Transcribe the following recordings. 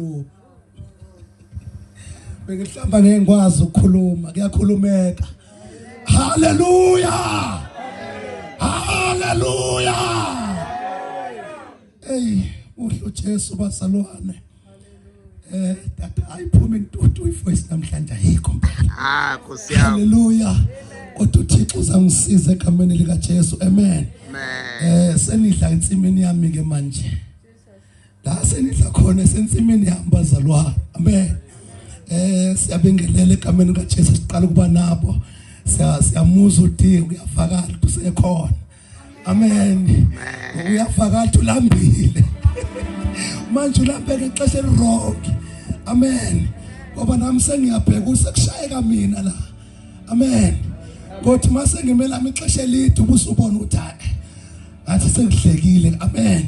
ukukhuluma. Bengihlamba ngeke ngikwazi ukukhuluma, kuyakhulumeka. Haleluya! Haleluya! Hey, muhle uJesu bazalwane. Tata ayiphuma intuthu ivoice namhlanje ayikho mpela. Ah, Nkosi yami. Haleluya. Kodwa uThixo uzangisiza egameni lika Jesu. Amen. Amen. Senidla ensimini yami ke manje. La senidla khona sensimini yami bazalwane. Amen. Siyabingelela egameni lika Jesu siqala ukuba nabo. Siyamuzwa uDingo kuyavakala ukuthi usekhona. Amen. Uyafaka ulambile. Manje ulambeke ixesha eliwrong. Amen. Ngoba nami sengiyabheka usekushayeka mina la. Amen. Kodwa mase ngimela ixesha elide ubusubona ukuthi hayi ngathi sengidlekile. Amen.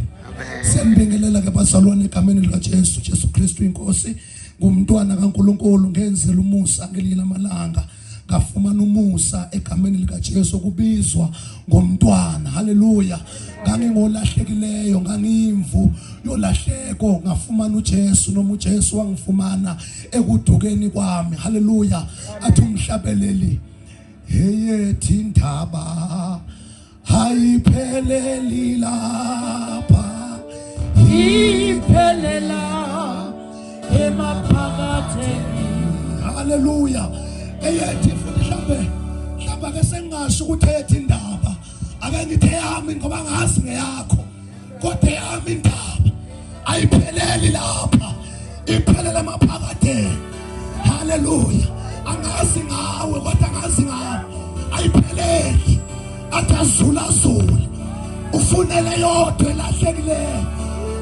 Siyambingelela ke bazalwane egameni lika Jesu, Jesu Kristu inkosi, ngumntwana kaNkuluNkulu ngenzela umusa ngelinye lamalanga. Ngafumana umusa egameni likaJesu kubizwa ngomntwana. Haleluya. Ngangingolahlekileyo, ngangiyimvu yolahleko, ngafumana uJesu noma uJesu wangifumana ekudukeni kwami. Haleluya. Athi umhlabeleli, heyethi indaba ayipheleli lapha, iphelela emaphakatheni. Haleluya. Eyethi futhi mhlambe ake sengingasho ukuthi eyethi indaba, ake ngithi eyami ngoba ngazi ngeyakho, kodwa eyami indaba ayipheleli lapha, iphelela emaphakatheni. Haleluya. Angazi ngawe kodwa angazi ngawe, ayipheleli. Athi azulazula ufunele yodwa elahlekileyo.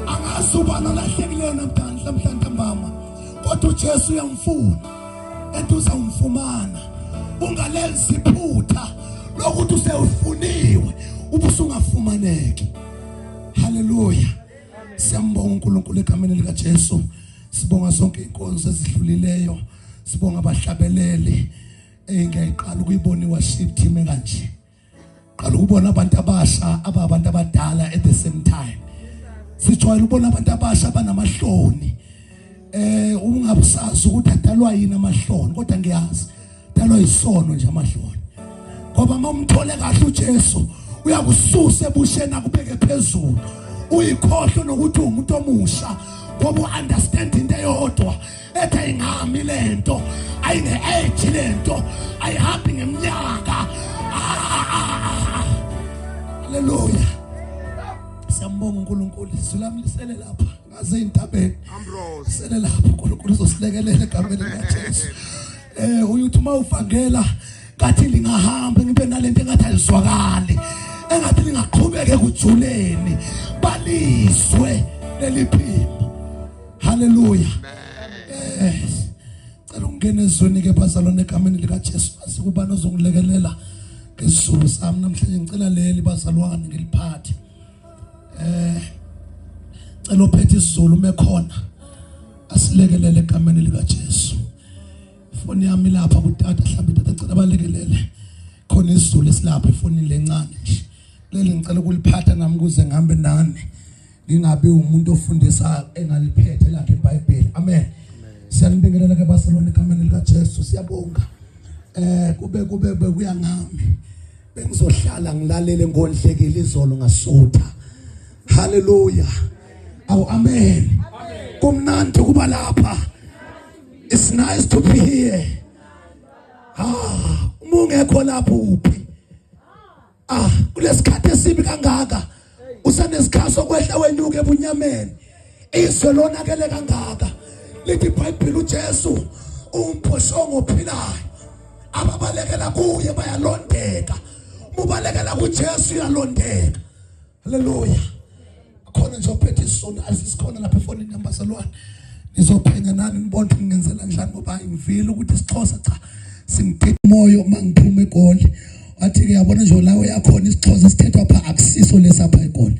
Angazi ubani olahlekileyo namhlanje ntambama, kodwa uJesu uyamfuna and uzawumfumana. Ungalenzi iphutha lokuthi usewufuniwe ubusungafumaneki. Haleluya. Siyambonga uNkulunkulu egameni lika Jesu. Sibonga zonke inkonzo ezidlulileyo, sibonga abahlabeleli. Engiyayiqala ukuyibona iworship team kanje, qala ukubona abantu abasha ababantu abadala at the same time. Sijwayele ukubona abantu abasha abanamahloni, ungabusazi ukuthi adalwa yini amahloni, kodwa ngiyazi dalwa isono nje amahloni, ngoba uma umthole kahle uJesu uyakususa ebusheni akubeke phezulu, uyikhohlwe nokuthi umuntu omusha, ngoba u-understand into eyodwa ethi ayingami lento, ayine-age lento, ayihambi ngeminyaka. Haleluya. Siyambonga uNkulunkulu. Izwi lami lisele lapha ngaze entabeni, sele lapha. uNkulunkulu uzosilekelela egameni likaJesu. Uyuthi uma uvangela kathi lingahamba ngibe nalento engathi alizwakali, engathi lingaqhubeka ekujuleni, balizwe leli phimbo. Haleluya. Cela ungene ezweni ke bazalwane egameni lika Jesu. Azi kubani ozongilekelela ngesizulu sami namhlanje. Ngicela leli bazalwane ngiliphathe. Cela ophethe isizulu ume khona asilekelele egameni lika Jesu. Ifoni yami lapha kutata, mhlawumbe tata cela balekelele khona isizulu esilapha efonini lencane nje. Leli ngicela ukuliphatha nami ukuze ngihambe nani, ngingabi umuntu ofundisa engaliphethe lakhe iBhayibheli. Amen. Siyanibingelela ke bazalwane egameni lika Jesu. Siyabonga. Kube bekuya ngami bengizohlala ngilalele ngondlekile izolo ngasutha. Haleluya. Awu amen. Kumnandi ukuba lapha. It's nice to be here. Uma ungekho lapho uphi? Kulesikhathi esibi kangaka usanesikhathi sokwehla wenyuke ebunyameni. Izwe lonakele kangaka. Lithi iBhayibheli uJesu umphoshongo ophilayo. Ababalekela kuye bayalondeka. Mubalekela kuJesu uyalondeka. Haleluya. Khona nje ophethe isonto asisikhona lapha efonini yambazalwane. Nizophenya nani nibone ukuthi ngingenzela kanjani, ngoba ngivile ukuthi isiXhosa cha singithe moyo mangiphuma eGoli. Wathi ke yabona nje lawo yakhona isiXhosa sithethwa pha akusiso lesapha eGoli.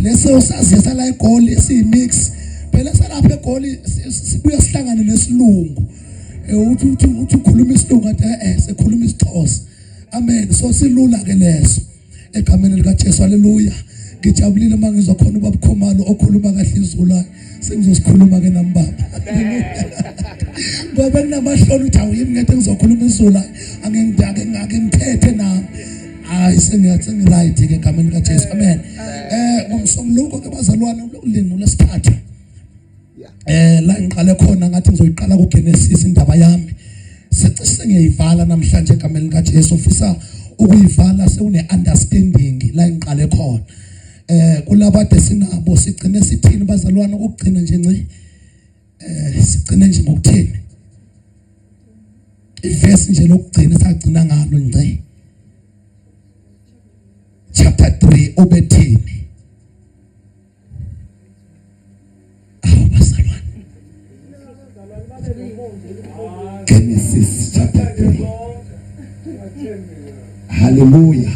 Leso sazisa la eGoli siyimix. Phela salapha eGoli sibuya sihlangane nesilungu. Uthi ukhuluma isilungu athi sekhuluma isiXhosa. Amen. So silula ke leso egameni lika Jesu. Haleluya. Ngijabulile uma ngizwa khona ubaba Khumalo okhuluma kahle isiZulu. Sengizosikhuluma ke nami baba. Ngoba kunamahloni ukuthi awuyimi ngeke ngizokhuluma isiZulu angeke ngake ngithethe nami. Hayi sengiyathi sengi-right ke egameni likaJesu. Amen. Ngomsombuluko ke bazalwane ulimi lwesithathu. La ngiqale khona ngathi ngizoyiqala kuGenesis indaba yami. Sicishe ngiyayivala namhlanje egameni likaJesu. Ufisa ukuyivala sewune understanding la ngiqale khona. Kulabade sinabo sigcine sithini bazalwane ukugcina nje nci. Sigcine nje ngokuthini? Ivesi nje lokugcina sagcina ngalo nci. Chapter 3 ubethini? Awu bazalwane. Genesis chapter 3. Hallelujah.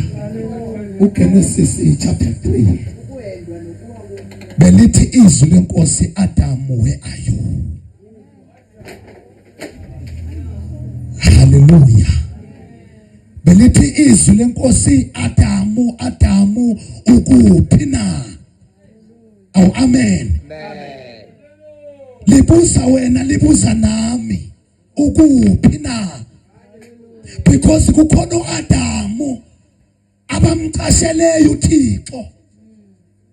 uGenesis chapter 3. Belithi izwi lenkosi Adam where are you? Hallelujah. Belithi izwi lenkosi Adamu Adamu ukuphi na? Awu amen. Libuza wena libuza nami ukuphi na? Because kukhona uAdamu abamcasheleyo uThixo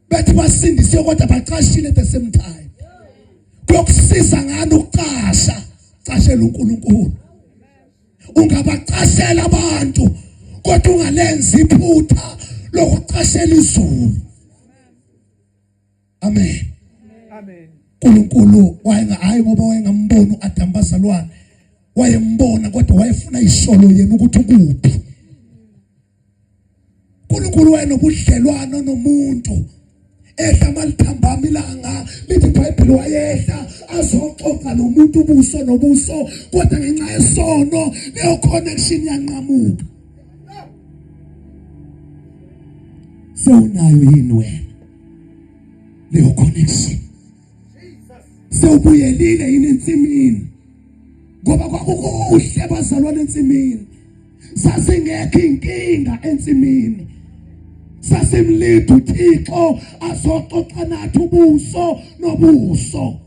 bethi basindisiwe kodwa bacashile at the same time. Kuyokusiza ngani ukucasha? Cashela uNkulunkulu. Ungabacashela abantu kodwa ungalenzi iphutha lokucashela izulu. Amen. Amen. uNkulunkulu wayenga hayi ngoba wayengamboni uAdam bazalwane. Wayembona kodwa wayefuna isolo yena ukuthi ukuphi. uNkulunkulu wayenobudlelwano nomuntu. Ehla malithambama ilanga lithi iBhayibheli wayehla azoxoxa nomuntu ubuso nobuso kodwa ngenxa yesono leyo connection yanqamuka. Sewunayo yini wena leyo connection? Sewubuyelile yini ensimini? Ngoba kwakukuhle bazalwane ensimini, sasingekho inkinga ensimini, sasimlinda uThixo azoxoxa nathi ubuso nobuso,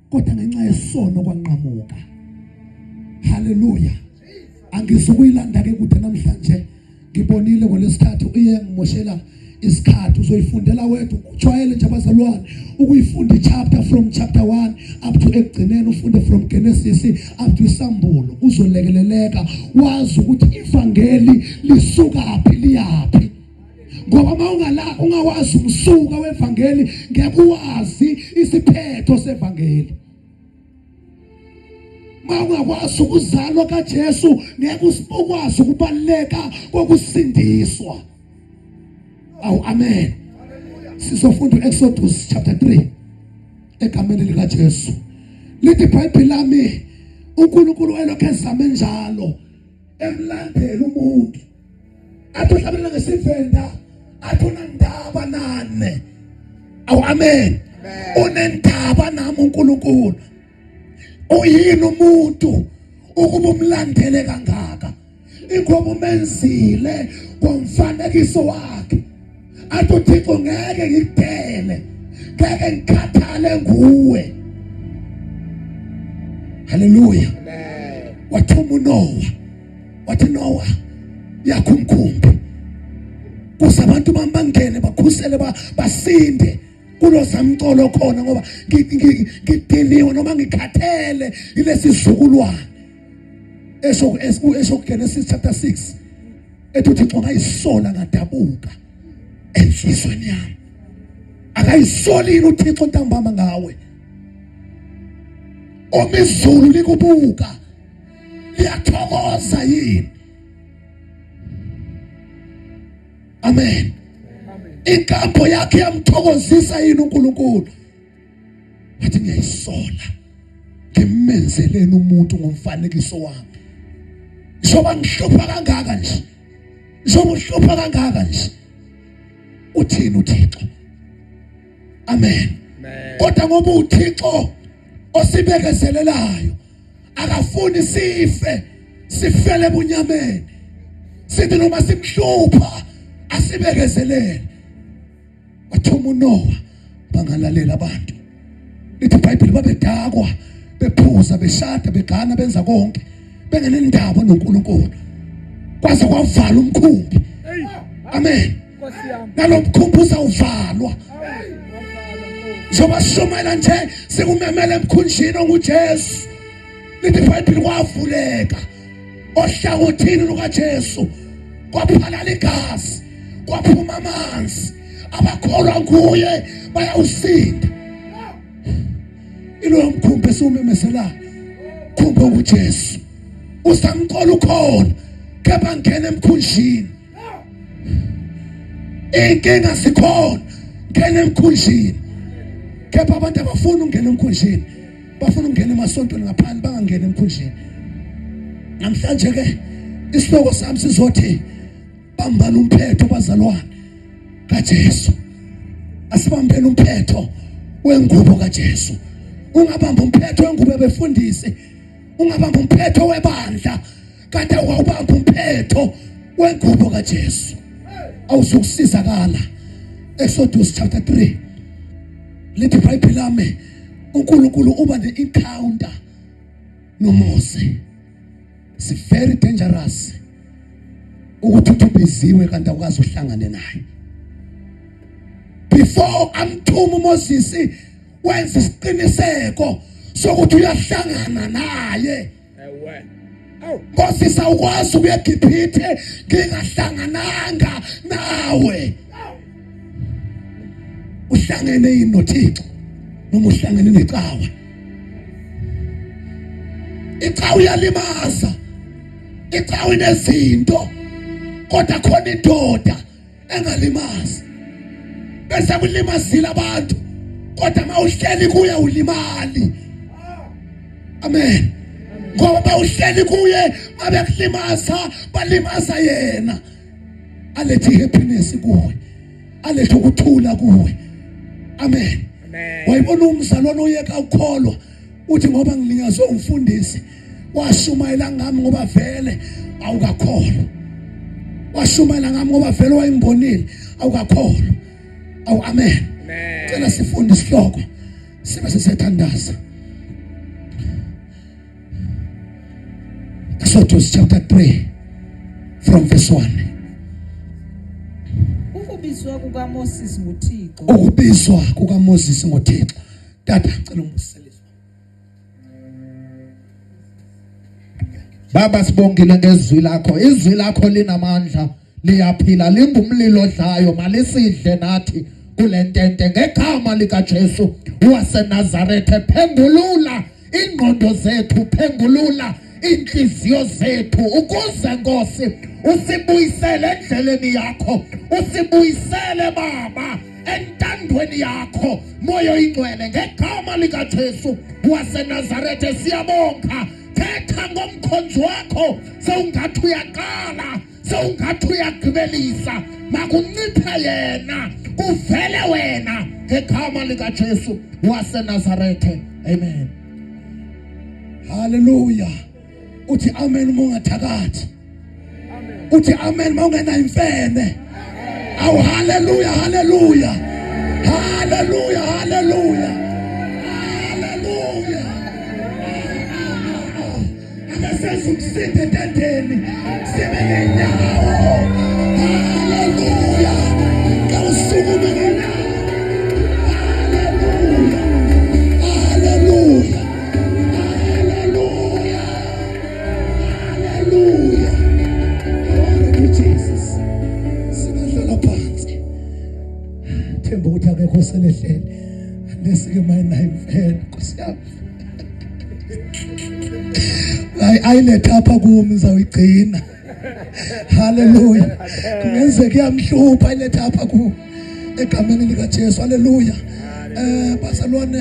kodwa ngenxa yesono kwanqamuka. Haleluya. Angizukuyilanda ke kude namhlanje, ngibonile ngolesithathu uye ngimoshela isikhathi. Uzoyifundela wedwa, ujwayele nje abazalwane ukuyifunda ichapter from chapter 1 up to ekugcineni, ufunde from Genesis up to isambulo, uzolekeleleka wazi ukuthi ivangeli lisukaphi liyaphi. Ngoba uma ungala ungawazi umsuka wevangeli ngeke uwazi isiphetho sevangeli. Uma ungakwazi ukuzalwa kaJesu ngeke ukwazi ukubaluleka kokusindiswa. Awu amen. Sizofunda uExodus chapter 3 egameni likaJesu. Lithi iBhayibheli lami uNkulunkulu wayelokhu ezame njalo emlandela umuntu. Athi uhlabelela ngesivenda athi unandaba nane. Awu amen. Unendaba nami uNkulunkulu. Uyini umuntu ukuba umlandele kangaka? Ingoba umenzile ngomfanekiso wakhe. Athi uThixo ngeke ngikudele, ngeke ngikhathale nguwe. Haleluya. Wathuma uNoah, wathi Noah yakho umkhumbi kuze abantu bami bangene bakhusele basinde kulozamcolo khona, ngoba ngidiniwe noma ngikhathele ilesi sizukulwane. Esho esho Genesis chapter 6 ethi uThixo ngayisola ngadabuka enhlizweni yami. Akayisolile uThixo ntambama ngawe. Uma izulu likubuka liyathokoza yini? Amen. Inkambo yakhe yamthokozisa yini uNkulunkulu? Wathi ngiyayisola ngimenzeleni umuntu ngomfanekiso wami. Njengoba ngihlupha kangaka nje, njengoba uhlupha kangaka nje, uthini uThixo? Amen. Kodwa ngoba uThixo osibekezelelayo akafuni sife, sifele ebunyameni. Sithi noma simhlupha asibekezelele. Wathuma uNoah, bangalalela abantu. Lithi iBhayibheli babedakwa, bephuza, beshada, begana, benza konke, bengenendaba noNkulunkulu. Kwaze kwavala umkhumbi. Amen. Nalo mkhumbi uzawuvalwa. Njengoba sishumayela nje sikumemela emkhunjini onguJesu. Lithi iBhayibheli kwavuleka ohlangothini lukaJesu kwaphalala igazi kwaphuma amanzi abakholwa nguye bayawusinda iloyo mkhumbi esiwumemezelayo khumbi onguJesu usamcola ukhona kepha ngena emkhunjini inkinga sikhona ngena emkhunjini kepha abantu abafuni ukungena emkhunjini bafuna ukungena emasontweni ngaphandle bangangena emkhunjini namhlanje ke isihloko sami sizothi bambana umphetho bazalwane kaJesu asibambeni umphetho wengubo kaJesu ungabamba umphetho wengubo yabefundisi ungabamba umphetho webandla kanti awubamba umphetho wengubo kaJesu awuzukusizakala Exodus chapter 3 lithi iBhayibheli lami uNkulunkulu uba ne-encounter noMose it's very dangerous ukuthi uthi ubiziwe kanti awukazi uhlangane naye before amthuma uMoses wenza isiqiniseko sokuthi uyahlangana naye Ewe. Awu. Moses awukwazi ukuya eGibhithe ngingahlangananga nawe. Uhlangene yini noThixo noma uhlangene necawe? Icawe iyalimaza. Icawe inezinto kodwa khona indoda engalimazi bese kulimazile abantu kodwa mawuhleli kuye ulimali amen ngoba bawuhleli kuye babekulimaza balimaza yena alethe happiness kuwe alethe ukuthula kuwe amen wayibona umzalwane oyeka ukukholwa uthi ngoba ngilinyazwe umfundisi washumayela ngami ngoba vele awukakholwa washumayela ngami ngoba vele wayengibonile awukakholwa awu amen cela sifunde isihloko sibe sesiyathandaza Exodus chapter 3 from verse 1 Ukubizwa kukaMoses nguThixo Ukubizwa kukaMoses nguThixo Tata cela ungibusisele Baba sibongile ngezwi lakho izwi lakho linamandla liyaphila lingumlilo odlayo malisidle nathi kule ntente ngegama likaJesu waseNazaretha phengulula ingqondo zethu phengulula inhliziyo zethu ukuze Nkosi usibuyisele endleleni yakho usibuyisele baba entandweni yakho moya oyingcwele ngegama likaJesu waseNazaretha siyabonga thetha ngomkhonzi wakho sewungathi uyaqala sewungathi uyagqibelisa makunciphe yena kuvele wena ngegama likaJesu waseNazaretha amen haleluya uthi amen uma ungathakathi uthi amen uma ungenayo imfene awu haleluya haleluya haleluya haleluya haleluya abesenza umsindo etendeni sibe ngenyawo haleluya kawusukume ngenyawo haleluya haleluya haleluya haleluya glory to Jesus singahlala phansi themba ukuthi akekho selehlele lesike mayina imfene nkosi yami hayi ayiletha apha kumi ngizawuyigcina haleluya kungenzeka iyamhlupha ayiletha apha kumi egameni likaJesu haleluya eh bazalwane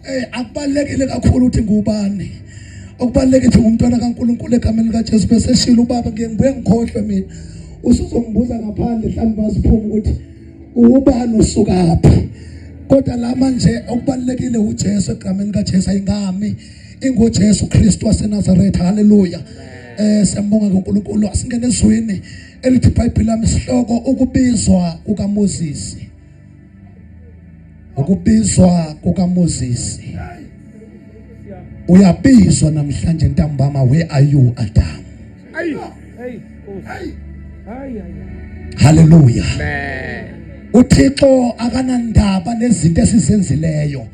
eh akubalekile kakhulu ukuthi ngubani okubalulekile ukuthi ngumntwana kaNkuluNkulu egameni likaJesu bese shilo ubaba ngeke ngibuye ngikhohlwe mina usuzongibuza ngaphandle mhlawumbe baziphuma ukuthi ubani usukaphi kodwa la manje okubalulekile uJesu egameni kaJesu ayingami ingoJesu Kristu waseNazaretha haleluya eh siyambonga kuNkulunkulu asingene ezwini elithi iBhayibheli lami isihloko ukubizwa kukaMoses Ukubizwa kukaMoses. Uyabizwa namhlanje ntambama, where are you, Adam? Ayi. Hey, Nkosi. Hayi hayi. Hallelujah. Amen. uThixo akanandaba nezinto esizenzileyo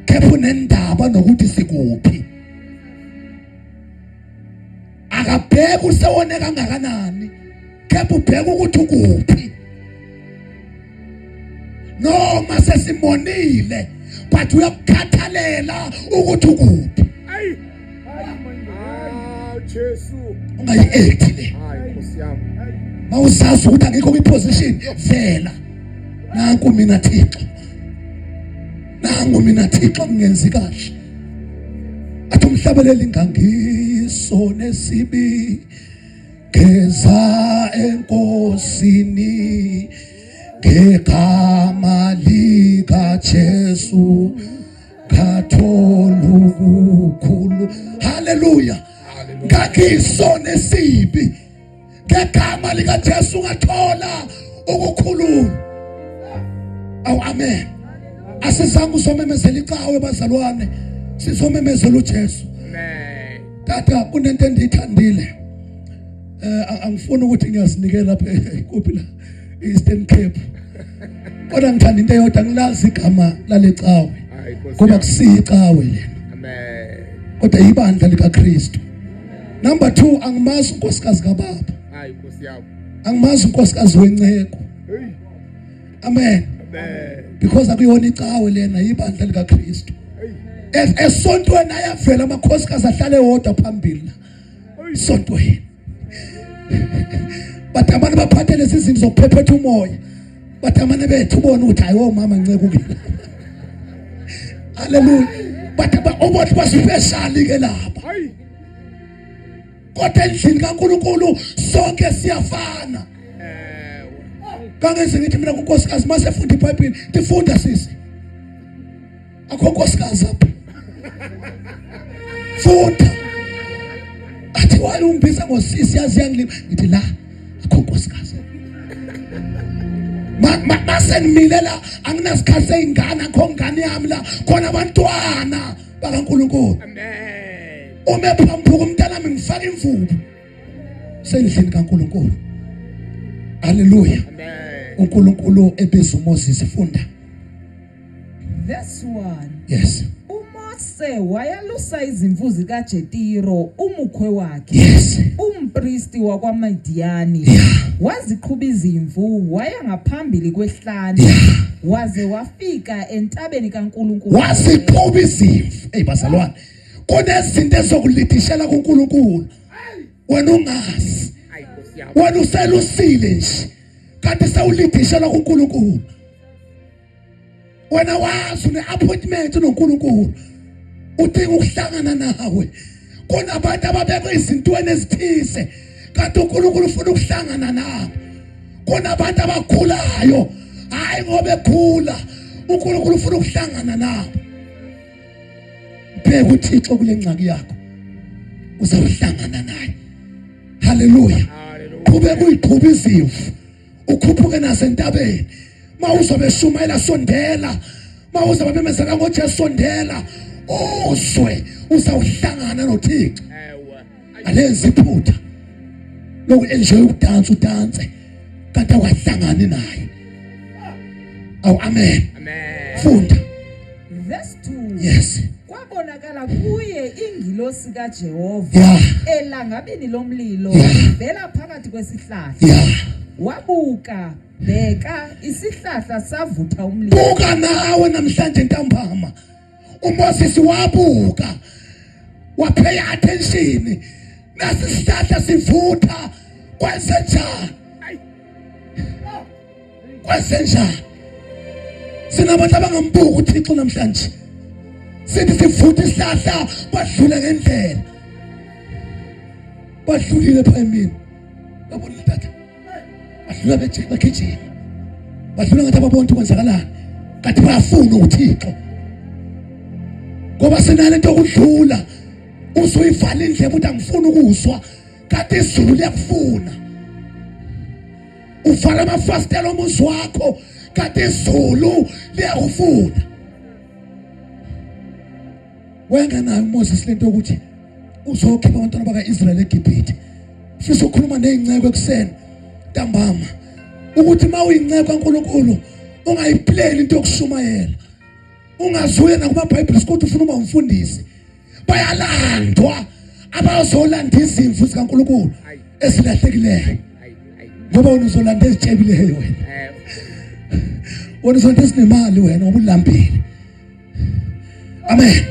kepha unendaba nokuthi sikuphi. Akabheki usewone kangakanani, kepha ubheka ukuthi ukuphi. Noma sesimonile, but uyakukhathalela ukuthi ukuphi. Ayi. Hayi manje. Ah, Jesu. Ungayi-act le. Hayi Nkosi yami. Mawuzazi ukuthi angikho kwi-position, vela. Nanku mina Thixo, nangu mina Thixo, ngingenzi kahle. Athi umhlabeleli, ngangiso nesibi geza enkosini ngegama likaJesu ngathola ukukhulu. Haleluya. Ngakiso nesibi ngegama likaJesu ngathola ukukhuluma. Awu amen. Asizange uzomemezela icawe bazalwane, sizomemezela uJesu. Amen. Tata, kunento endiyithandile. Angifuni ukuthi ngiyazinikela lapha kuphi la Eastern Cape. Kodwa ngithanda into eyodwa, ngilazi igama lalecawe. Hayi Nkosi. Kuba yami. kusiyi icawe lena. Amen. Kodwa ibandla likaKristu. Number 2, angimazi unkosikazi kababa. Hayi Nkosi yami. Angimazi unkosikazi wenceko. Hey. Amen. Amen. Because akuyona icawe lena, ibandla likaKristu. Hey. Esontweni ayavela amakhosikazi ahlale wodwa phambili la. Esontweni. Bathi abantu baphathe lezi zinto zokuphephetha umoya. Bathi amane bethu ubone ukuthi hayi omama nceke kile. Hallelujah. Bathi obothi basipeshali ke lapha. Hayi. Kodwa endlini kaNkuluNkulu sonke siyafana. Ewe. Kangeze ngithi mina kunkosikazi mase funda iBhayibheli, ndifunda sisi. Akho nkosikazi apha. Funda. Athi why ungibiza ngosisi, yazi yangilima. Ngithi la akho nkosikazi. Mase ngimile la anginasikhathi seyingane, akho ngane yami la, khona abantwana bakaNkuluNkulu. Amen. Ume phambi komntanami ngifaka imvubu sendlini kaNkuluNkulu. Haleluya. Amen. uNkulunkulu ebiza uMoses, funda. Verse 1. Yes. UMose wayalusa izimvu zikaJetiro umukhwe wakhe. Yes. Umpristi wakwaMidiyani. Yeah. Waziqhuba izimvu waya ngaphambili kwehlane. Yeah. Waze wafika entabeni kaNkulunkulu. Waziqhuba izimvu. Hey bazalwane, kunezinto ezokulidishela kuNkulunkulu. Wena ungazi. Hayi Nkosi yami. Wena uselusile nje. Kanti sewulidishela kuNkulunkulu. Wena wazi une appointment noNkulunkulu. Udinga ukuhlangana nawe. Kunabantu ababekwe izintweni ezithize kanti uNkulunkulu ufuna ukuhlangana nabo. Kunabantu abakhulayo, hayi ngoba ekhula, uNkulunkulu ufuna ukuhlangana nabo. Bheka uThixo kule ngxaki yakho, uzawuhlangana naye. Haleluya. Qhubeka uyiqhuba izimvu, ukhuphuke nasentabeni. Mawuzobe shumayela sondela, mawuzobe memezela ngoJesu sondela, uzwe uzawuhlangana noThixo. Ewe. Alenzi iphutha loku enjoy ukudansa, udanse kanti awukahlangani naye. Awu amen. Amen. Funda. Verse 2. Yes. Kwabonakala kuye ingilosi kaJehova Yeah. elangabini lomlilo Yeah. ivela phakathi kwesihlahla. Yeah. Wabuka, bheka, isihlahla savutha umlilo. Buka nawe namhlanje ntambama. uMoses wabuka, wapay attention. Nasi isihlahla sivutha, kwenzenjani? Kwenzenjani? Sinabantu abangambuki uThixo namhlanje. Sithi sivutha isihlahla, badlule ngendlela. Badlulile phambili. Babona tata. Badlula bejika bagijima. Badlula ngathi ababona ukuthi kwenzakalani. Kanti bayafuna uThixo. Ngoba sinalento okudlula. Uzoyivala indlebe ukuthi angifuni ukuzwa. Kanti izulu liyakufuna. Uvala amafasitela omuzi wakho. Kanti izulu liyakufuna. Wayengenayo uMoses lento yokuthi uzokhipha abantwana baka-Israyeli eGibhithe. Fisa ukukhuluma nezinceko ekuseni ntambama ukuthi uma uyinceku kaNkulunkulu ungayipleli into yokushumayela. Ungazuye nakuma Bible school ufuna uba umfundisi. Bayalandwa abazolanda izimvu zikaNkulunkulu ezilahlekileyo. Ngoba wena uzolanda ezitshebileyo wena. Wena uzolanda ezinemali wena ngoba ulambile. Amen.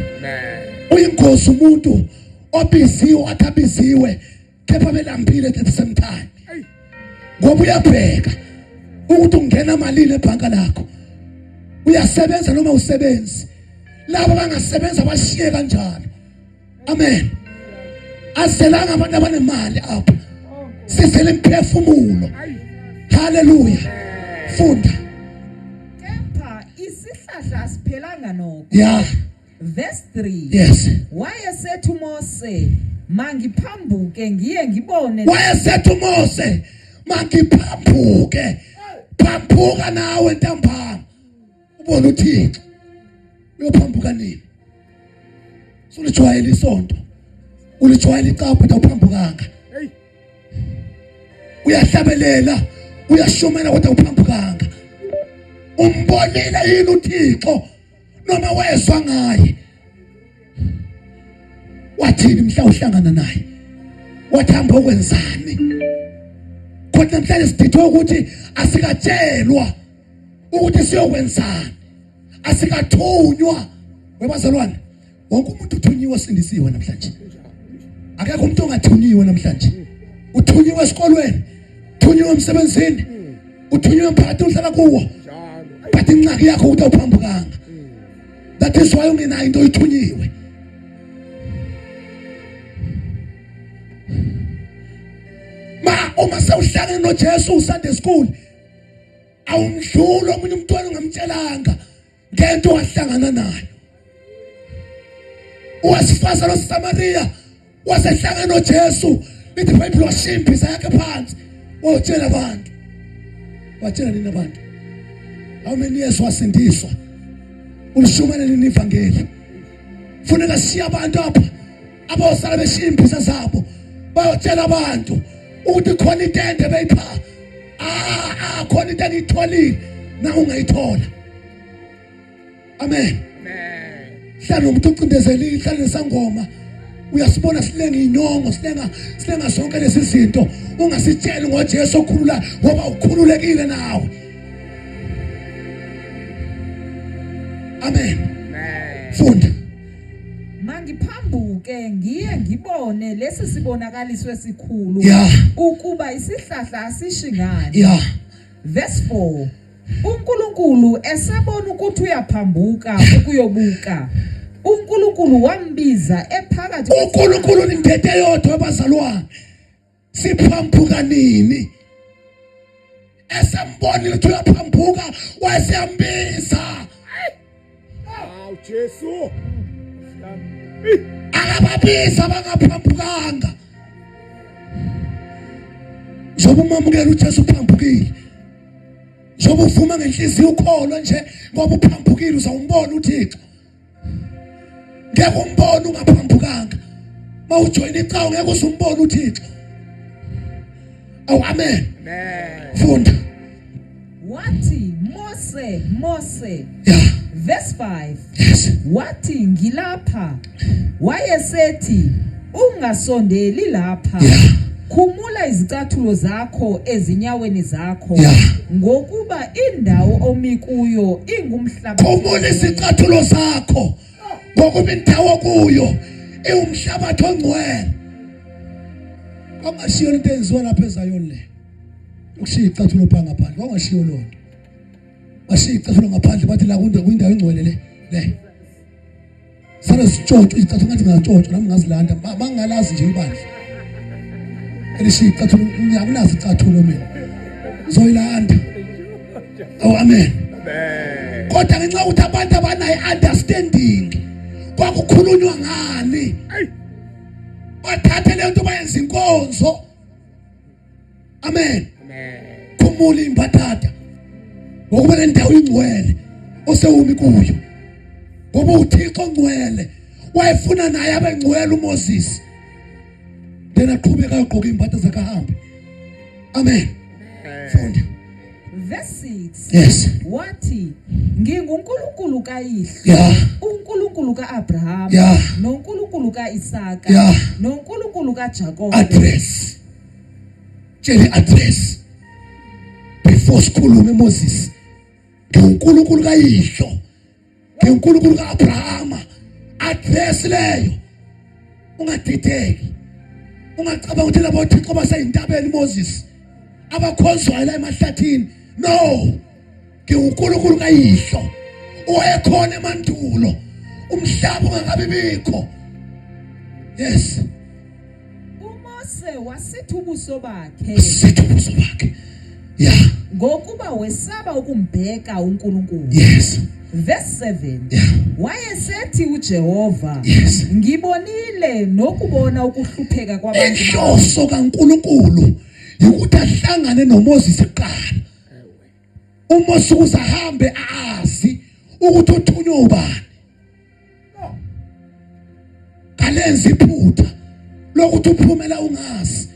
Uyingozi umuntu obiziwe athi abiziwe kepha belambile at the same time. Ngoba uyabheka ukuthi ungena malini ebhanka lakho. Uyasebenza noma usebenzi. Labo bangasebenza bashiye kanjalo. Amen. Aselanga abantu abanemali apha. Sisele imphefumulo. Hallelujah. Funda. Kepha isihlahla asiphelanga nokho. Yeah. Verse 3. Yes. Wayesethi uMose, mangiphambuke ngiye ngibone. Wayesethi uMose, mangiphambuke. Phambuka nawe ntambama. Ubone uThixo. Uyophambuka nini? Sulijwayele isonto. Ulijwayele icapha kodwa uphambukanga. Uyahlabelela, uyashumela kodwa uphambukanga. Umbonile yini uThixo noma wezwa ngaye? Wathini mhla uhlangana naye? Wathi hamba okwenzani? Kodwa namhlanje sidithwe ukuthi asikatshelwa ukuthi siyokwenzani. Asikathunywa. Webazalwane, wonke umuntu uthunyiwe osindisiwe namhlanje. Akekho umuntu ongathunyiwe namhlanje. Uthunyiwe esikolweni, uthunyiwe emsebenzini, uthunyiwe emphakathini ohlala kuwo. But ingxaki yakho ukuthi awuphambukanga. That is why ungenayo into oyithunyiwe. Ma uma sewuhlangene noJesu uSunday school awumdluli omunye umntwana ungamtshelanga ngento wahlangana nayo. Owesifazane waseSamariya wasehlangana noJesu, lithi iBhayibheli washiya imbiza yakhe phansi wayotshela abantu. Watshela nini abantu? How many years wasindiswa? Ulishumayela nini ivangeli? Funeka sishiye abantu apha abosala beshiya imbiza zabo bayotshela abantu ukuthi khona itende beyipha ah khona into engiyitholile na ungayithola. Amen. Hlala nomuntu ocindezelile, hlala nesangoma. Uyasibona silenga inyongo, silenga silenga zonke lezi zinto. Ungasitsheli ngoJesu okhulula ngoba ukhululekile nawe. Amen. Funda. Mangiphambuke ngiye ngibone lesi sibonakaliso esikhulu ukuba isihlahla asishi ngani. Yeah. Verse 4. UNkulunkulu esebona ukuthi uyaphambuka ukuyobuka uNkulunkulu wambiza ephakathi. uNkulunkulu nindete yodwa abazalwane, siphambuka nini? Esembonile ukuthi uyaphambuka wayeseyambiza. Awu Jesu. Akababiza abangaphambukanga. Njengoba umamukela uJesu uphambukile, njengoba uvuma ngenhliziyo ukholwa nje ngoba uphambukile uzawumbona uThixo. Ngeke umbone ungaphambukanga. Mawujoyina icawe ngeke uzumbone uThixo. Awu amen. Amen. Funda. Wathi Mose, Mose. Yeah. Verse 5. Yes. Wathi ngilapha. Wayesethi ungasondeli lapha. Yeah. Khumula izicathulo zakho ezinyaweni zakho. Yeah. Ngokuba indawo omi kuyo ingumhlaba. Khumula izicathulo zakho ngokuba indawo kuyo iwumhlabathi ongcwele. Kwangashiyo into enziwa lapha eZayoni le. Ukushiya icathulo pha ngaphandle, kwangashiyo lonto. Bashiya icathulo ngaphandle bathi la kwindawo engcwele le. Le. Sale sitshontsho izicathulo ngathi ngatshontsho nami ngazilanda bangalazi nje ibandla. Elishiya icathulo ngiyakunazi icathulo mina. Ngizoyilanda. Oh amen. Amen. Kodwa ngenxa yokuthi abantu abanayo understanding kwakukhulunywa ngani? Bathathe le nto bayenza inkonzo. Amen. Amen. Khumula imbatata. Ngokuba le ndawo ingcwele osewumi kuyo. Ngoba uThixo ongcwele wayefuna naye abe ngcwele uMoses. Then aqhubeka ayogqoka impahla zakhe ahambe. Amen. Funda. Verse 6. Yes. Wathi nginguNkulunkulu kayihlo. Yeah. uNkulunkulu kaAbraham Yeah. noNkulunkulu kaIsaka Yeah. noNkulunkulu kaJakobe. Address. Tshela address. Before sikhulume Moses. NginguNkulunkulu kayihlo. NginguNkulunkulu kaAbrahama. Address leyo. Ungadideki. Ungacabanga ukuthi labo thixo basezintabeni Moses abakhonzwayo la emahlathini. No. NginguNkulunkulu kayihlo. Owayekhona emandulo. Umhlaba ungakabi bikho. Yes. UMose wasitha ubuso bakhe. Wasitha ubuso bakhe. Yeah. Ngokuba wesaba ukumbheka uNkulunkulu. Yes. Verse 7. Yeah. Wayesethi uJehova, Yes. ngibonile nokubona ukuhlupheka kwabantu. Inhloso kaNkulunkulu ukuthi ahlangane noMoses kuqala. UMose ukuze ahambe azi ukuthi uthunywe ubani. Kalenzi iphutha lokuthi uphumela ungazi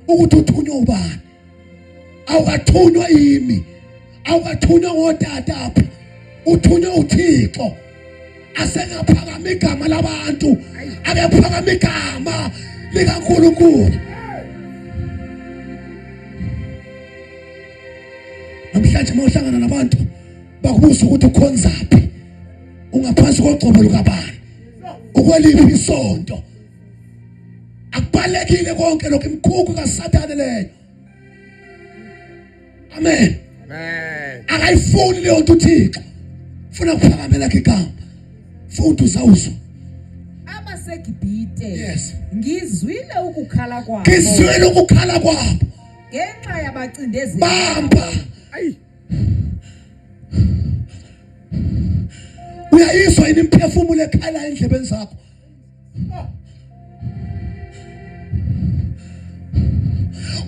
ukuthi uthunywe ubani. Awukathunywa yimi, awukathunywa ngotata apha, uthunywe uThixo. Asengaphakama igama labantu, akephakama igama likaNkulunkulu. Namhlanje uma uhlangana nabantu bakubuza ukuthi ukhonzaphi, ungaphansi kogcobo lukabani, ukweliphi isonto. Akubalekile konke lokho, imikhukhu kaSathane leyo. Amen. Amen. Akayifuni leyo nto uThixo, funa kuphakamela igama. Futhi uzawuzwa AbaseGibhite. Yes. Ngizwile ukukhala kwabo. Ngizwile ukukhala kwabo. Ngenxa yabacindezeli. Bamba. Ayi. Uyayizwa yini imiphefumulo ekhala endlebeni zakho?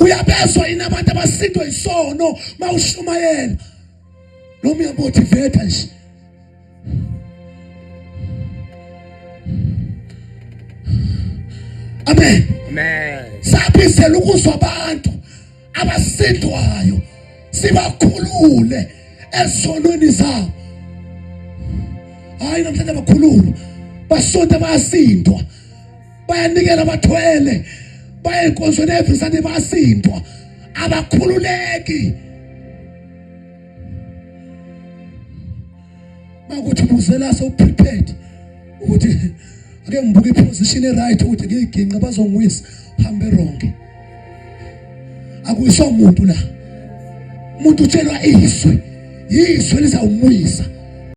Uyabezwa yini abantu abasindwa isono mawushumayela? Noma uyamotivate nje. Amen. Amen. Sabizela ukuzwa abantu abasindwayo sibakhulule ezonweni zabo. Hayi namhlanje abakhululwa basonta bayasindwa bayanikela bathwele baye enkonzweni every Sunday bayasindwa abakhululeki. Makuthi buzela so prepared ukuthi ake ngibuke iposition e right ukuthi ngiyiginqa bazongiwisa hambe wrong. Akuyiswa umuntu la. Umuntu utshelwa izwi. Izwi lizawumwisa.